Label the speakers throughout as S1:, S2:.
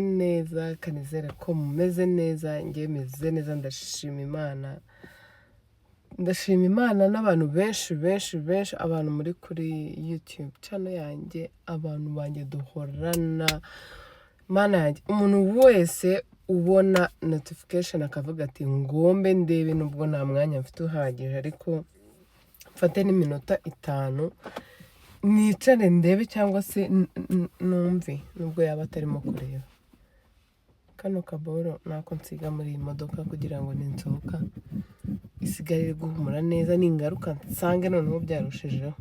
S1: Neza, kanizere ko mumeze neza. Njye meze neza, ndashima Imana, ndashima Imana n'abantu benshi benshi benshi, abantu muri kuri YouTube channel yanjye, abantu banjye duhorana. Mana yanjye, umuntu wese ubona notification akavuga ati ngombe ndebe, nubwo nta mwanya mfite uhagije, ariko mfate n'iminota 5 nicare ndebe cyangwa se numve, nubwo yaba atarimo kureba. Kano kaboro nako nsiga muri iyi modoka kugira ngo ninsohoka isigare iri guhumura neza, ningaruka nsange noneho byarushijeho.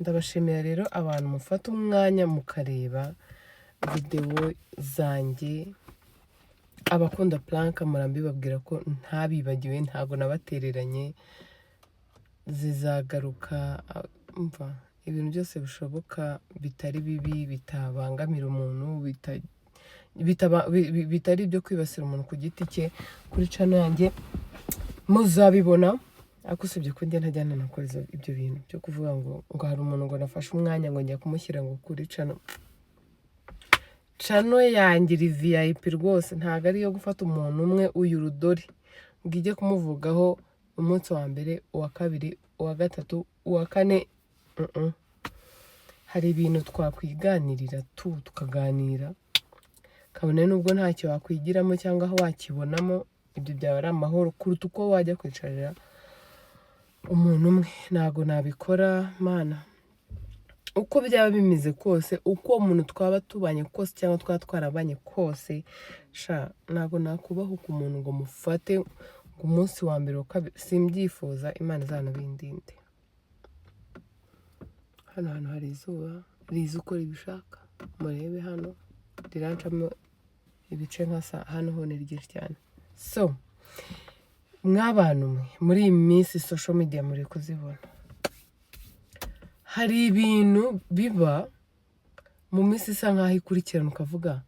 S1: Ndabashimira rero abantu mufata umwanya mukareba videwo zanjye. Abakunda prank, murambibabwira ko ntabibagiwe, ntabwo nabatereranye, zizagaruka. Umva, ibintu byose bishoboka bitari bibi, bitabangamira umuntu, bitari ibyo kwibasira umuntu ku giti cye, kuri channel yanjye muzabibona. Ariko usibye ko njye ntajya nanakora ibyo bintu byo kuvuga ngo hari umuntu ngo nafashe umwanya ngo njya kumushyira ngo kuri channel. Channel yanjye iri VIP rwose, ntabwo ari iyo gufata umuntu umwe uyu rudori ngo ijye kumuvugaho umunsi wa mbere, uwa kabiri, uwa gatatu, uwa kane. Hari ibintu twakwiganirira tukaganira, kabone nubwo ntacyo wakwigiramo cyangwa aho wakibonamo, ibyo byaba ari amahoro kuruta uko wajya kwicarira umuntu umwe. Ntabwo nabikora. Mana, uko byaba bimeze kose, uko umuntu twaba tubanye kose cyangwa twaba twarabanye kose, sha, ntabwo nakubahuka umuntu ngo mufate ngo umunsi wa mbere, wa kabiri, simbyifuza. Imana izanabindinde. Hano hantu hari izuba riza uko ribishaka, murebe hano rirancamo ibice nka sa, hano ho ni ryinshi cyane. So mw'abantu mwe, muri iyi minsi social media muri kuzibona, hari ibintu biba mu minsi isa nkaho ikurikirana, ukavuga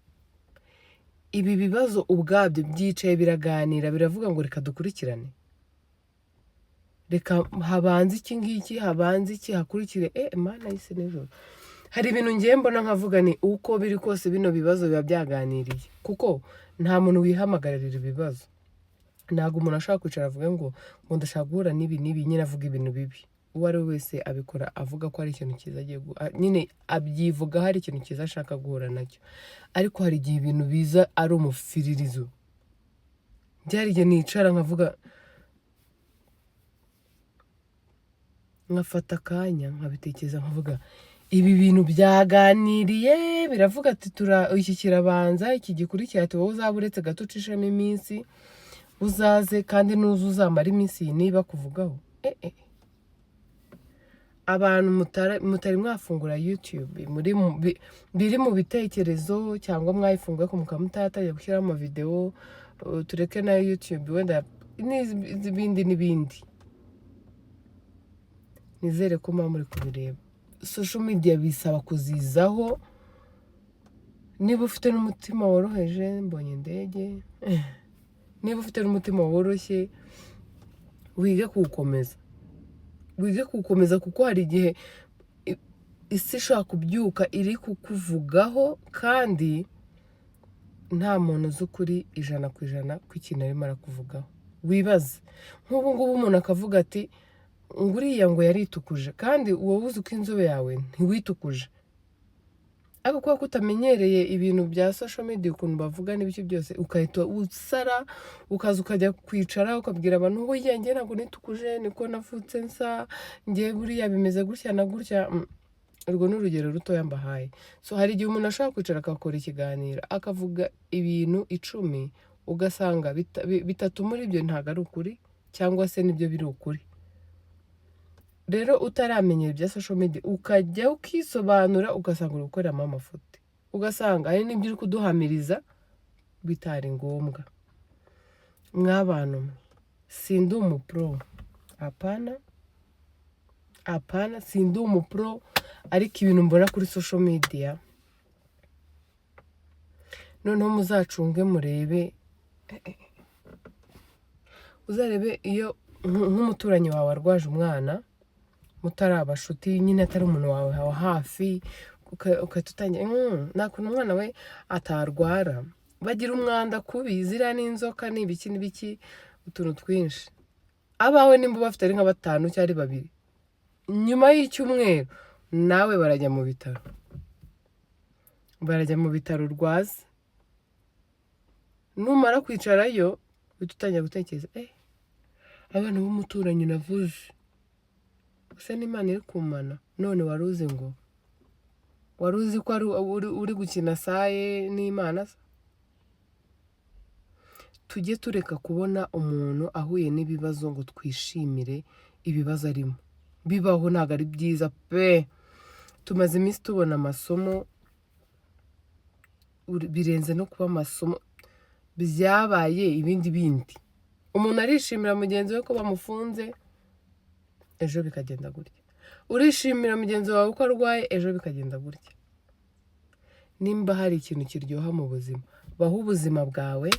S1: ibi bibazo ubwabyo byicaye biraganira, biravuga ngo reka dukurikirane, reka habanze iki ngiki, habanze iki, hakurikire. Mana y'isi nijoro, hari ibintu ngiye mbona nkavuga ni uko biri kose bino bibazo biba byaganiriye, kuko nta muntu wihamagarira ibibazo. Ntabwo umuntu ashobora kwicara avuga ngo ndashaka guhura n'ibi n'ibi, nyine avuga ibintu bibi. Uwo ari we wese abikora avuga ko ari ikintu cyiza agiye nyine abyivuga hari ikintu cyiza ashaka guhura nacyo. Ariko hari igihe ibintu biza ari umufiririzo. Byari igihe nicara nkavuga, nkafata akanya nkabitekereza, nkavuga ibi bintu byaganiriye, biravuga ati tura iki kirabanza, iki gikurikira, ati wowe uzaba uretse gato ucishemo iminsi uzaze, kandi nuza uzamara iminsi iyi niba kuvugaho. Abantu mutari mwafungura YouTube, muri biri mu bitekerezo cyangwa mwayifunguye ariko mukaba mutaratangiye gushyiraho amavidewo, tureke na YouTube wenda n'ibindi n'ibindi, nizere ko muba muri kubireba. Social media bisaba kuzizaho niba ufite n'umutima woroheje. Mbonye indege. Niba ufite n'umutima woroshye, wige kuwukomeza, wige kuwukomeza, kuko hari igihe isi ishobora kubyuka iri kukuvugaho kandi nta muntu uzi ukuri 100% ko ikintu arimo arakuvugaho. Wibaze nk'ubu ngubu umuntu akavuga ati ngo uriya ngo yaritukuje, kandi wowe uzi ko inzobe yawe ntiwitukuje, ariko kubera ko utamenyereye ibintu bya social media, ukuntu bavuga n'ibiki byose, ugahita usara, ukaza ukajya kwicara ukabwira abantu ngo njye ntabwo nitukuje, niko navutse nsa, njye buriya bimeze gutya na gutya. Urwo ni urugero rutoya mbahaye. So hari igihe umuntu ashobora kwicara agakora ikiganiro, akavuga ibintu 10, ugasanga bitatu muri ibyo ntabwo ari ukuri cyangwa se nibyo biri ukuri. Rero utaramenyera ibya social media, ukajya ukisobanura, ugasanga uri gukoreramo amafuti, ugasanga hari n'ibyo uri kuduhamiriza bitari ngombwa. Mw'abantu mwe, sindi umupro, apana, apana, sindi umupro, ariko ibintu mbona kuri social media, noneho muzacunge murebe, uzarebe iyo nk'umuturanyi wawe arwaje umwana, mutari abashuti nyine, atari umuntu wawe wa hafi. Ugahita utangira, nta kuntu umwana we atarwara. Bagira umwanda kubi, ziriya n'inzoka, ni ibiki n'ibiki, utuntu twinshi. Abawe nimba bafite ari nka batanu cyangwa ari babiri, nyuma y'icyumweru nawe barajya mu bitaro, barajya mu bitaro urwaza. Numara kwicarayo uhita utangira gutekereza: "Abana b'umuturanyi navuze ese n'Imana iri kumana?" None wari uzi ngo wari uzi ko ari uri gukina saye n'Imana se? Tujye tureka kubona umuntu ahuye n'ibibazo ngo twishimire ibibazo arimo. Bibaho, ntabwo ari byiza pe. Tumaze iminsi tubona amasomo, birenze no kuba amasomo, byabaye ibindi bindi. Umuntu arishimira mugenzi we ko bamufunze, ejo bikagenda gutya. Urishimira mugenzi wawe ko arwaye, ejo bikagenda gutya. Nimba hari ikintu kiryoha mu buzima, baho ubuzima bwawe.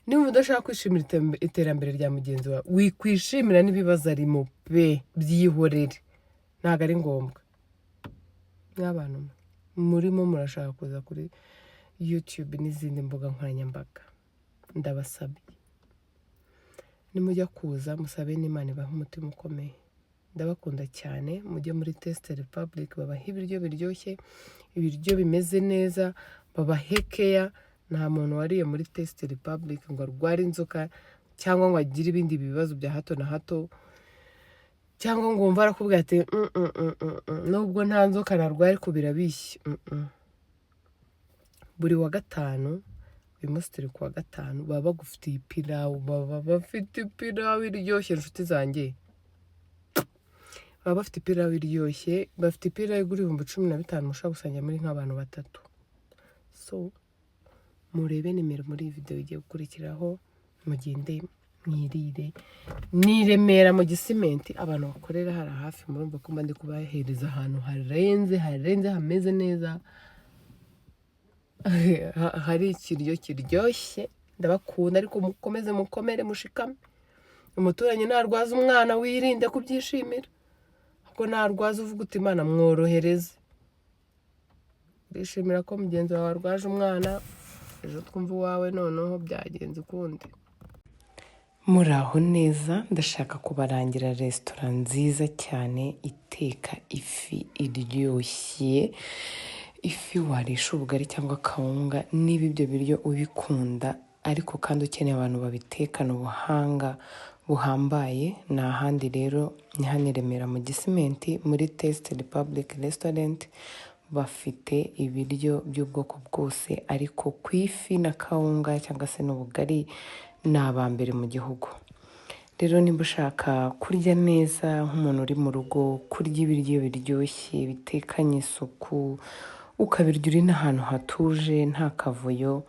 S1: Niba udashaka kwishimira iterambere rya mugenzi wawe, wikwishimira n'ibibazo arimo pe, byihorere, ntabwo ari ngombwa. Mw'abantu mwe murimo murashaka kuza kuri YouTube n'izindi mbuga nkoranyambaga, ndabasabye, nimujya kuza musabe n'Imana ibahe umutima ukomeye. Ndabakunda cyane. Mujye muri Taste Republic, babahe ibiryo biryoshye, ibiryo bimeze neza, babahe keya. Nta muntu wariye muri Taste Republic ngo arware inzoka cyangwa ngo agire ibindi bibazo bya hato na hato, cyangwa ngo wumve arakubwira ati: Nubwo nta nzoka narwaye ariko birabishye." Buri wa gatanu, uyu munsi turi ku wa gatanu, baba bagufitiye ipirawu, baba bafite ipirawu iryoshye. Inshuti zanjye, baba bafite ipirawu iryoshye. Bafite ipirawu igura 15,000, mushobora gusangira muri nk'abantu batatu. So murebe nimero muri iyi videwo igiye gukurikiraho, mugende mwirire. Ni i Remera mu Gisimenti. Abantu bakorera hari hafi, murumva ko mba ndi kubahereza ahantu harenze, harenze, hameze neza, hari ikiryo kiryoshye. Ndabakunda, ariko mukomeze mukomere, mushikame. Umuturanyi narwaza umwana, wirinde kubyishimira, kuko narwaza uvuga uti: "Imana mworohereze." Urishimira ko mugenzi wawe arwaje umwana, ejo twumva iwawe noneho byagenze ukundi. Muraho neza. Ndashaka kubarangira resitora nziza cyane iteka ifi iryoshye, ifi warisha ubugari cyangwa akawunga. Niba ibyo biryo ubikunda, ariko kandi ukeneye abantu babitekana ubuhanga buhambaye, ni ahandi rero, ni hano i Remera mu Gisimenti muri Taste Republic Restaurant. Bafite ibiryo by'ubwoko bwose, ariko ku ifi na kawunga cyangwa se n'ubugari ni aba mbere mu gihugu. Rero niba ushaka kurya neza nk'umuntu uri mu rugo, kurya ibiryo biryoshye bitekanye isuku, ukabirya uri n'ahantu hatuje nta kavuyo,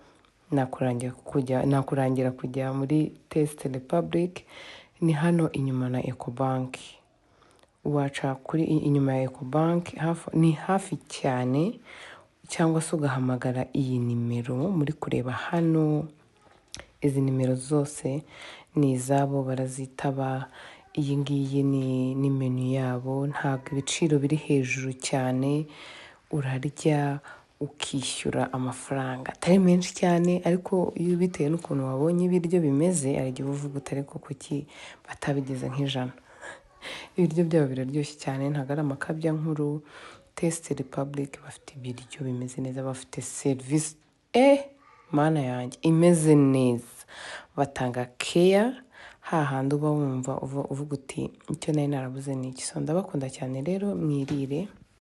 S1: nakurangira kujya muri Taste Republic. Ni hano inyuma na Ecobank, waca kuri inyuma ya Ecobank, hafi, ni hafi cyane, cyangwa se ugahamagara iyi nimero muri kureba hano. Izi nimero zose ni izabo, barazitaba. Iyi ngiyi ni menu yabo. Ntabwo ibiciro biri hejuru cyane, urarya ukishyura amafaranga atari menshi cyane, ariko iyo bitewe n'ukuntu wabonye ibiryo bimeze, hari igihe uvuga uti: "Ariko kuki batabigize nk'ijana?" Ibiryo byabo biraryoshye cyane, ntabwo ari amakabya nkuru. Taste Republic bafite ibiryo bimeze neza, bafite serivisi, mana yanjye, imeze neza. Batanga keya hahandi uba wumva uvuga uti: "Icyo nari narabuze ni iki?" So ndabakunda cyane rero, mwirire.